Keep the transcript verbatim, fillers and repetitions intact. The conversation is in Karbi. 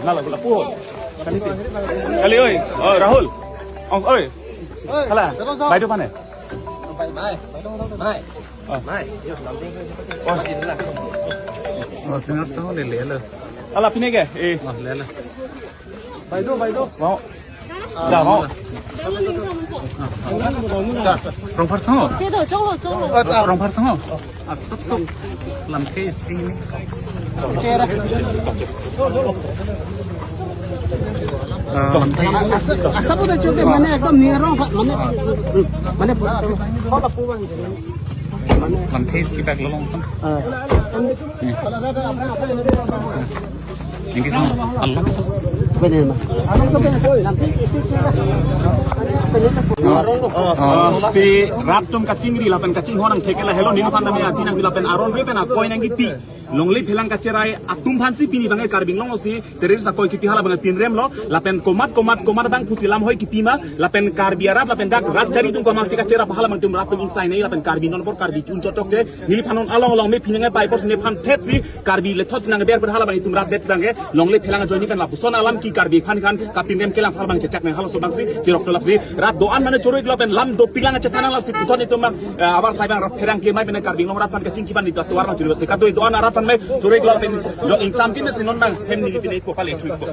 Nala, nala, puhol. Kali, kali, oi. Oh, Rahul. Oh, oi. Hala. Baideo aphan he? Mai. Mai. Oh. Mai. Oh, singer song le le lo. Hala, aphi ne ke? Eh. Oh, le lo. Baideo, baideo. Mau. Ja, mau. Rongphar asong ho? Chedo, cholo, cholo. Rongphar asong ho? Asap sok. Lamthe isi ne. Chera. Ah, lamthe. Asa, asa boda chote mane ekdom nirong pha, mane, mane. Lamthe isi bak lolong asong. Ah. Hmm. Ningki asong, along asong. Bener ma. Lamthe isi chera. Bener ma. Oh, oh. Si rat atum kachingri lapen kachinghon angthek ke lahelo, neliphan tame ati nangpi lapen aron ave pen akoi nangkipi. Longle phelang kacherai atum aphansi pini abang ke Karbi Anglong si terrorist akoi kipi hala abang pinrem lo, lapen komat komat komat abang pusi lamhoi kipi ma, lapen Karbi arat lapen dak rat chari atum komatsi kacherap hala abang atum rat atum ingsai nai lapen Karbi non apor Karbi chun chot chok ke, neliphan non along along me pini nge pai apor si nephan thet si Karbi lethot si nangber hala abang itum rat det abang ke longle phelang ajoine pen lapuson alam ke Karbi aphan aphan kapinrem kelang hala abang chechak nang halaso abang si chirok tolap si rat do-an mane choro-ik lo pen lam dopik lang chethan lang si puthot itum abang, eh, abar sai abang rat pherang ke mai pen Karbi Anglong rat aphan kachingki abang itum atovar abang choro-ik si kadoi do-an arat aphan me choro-ik lo pen do ingsam tin si non abang hem neli pine ko pale thu ko.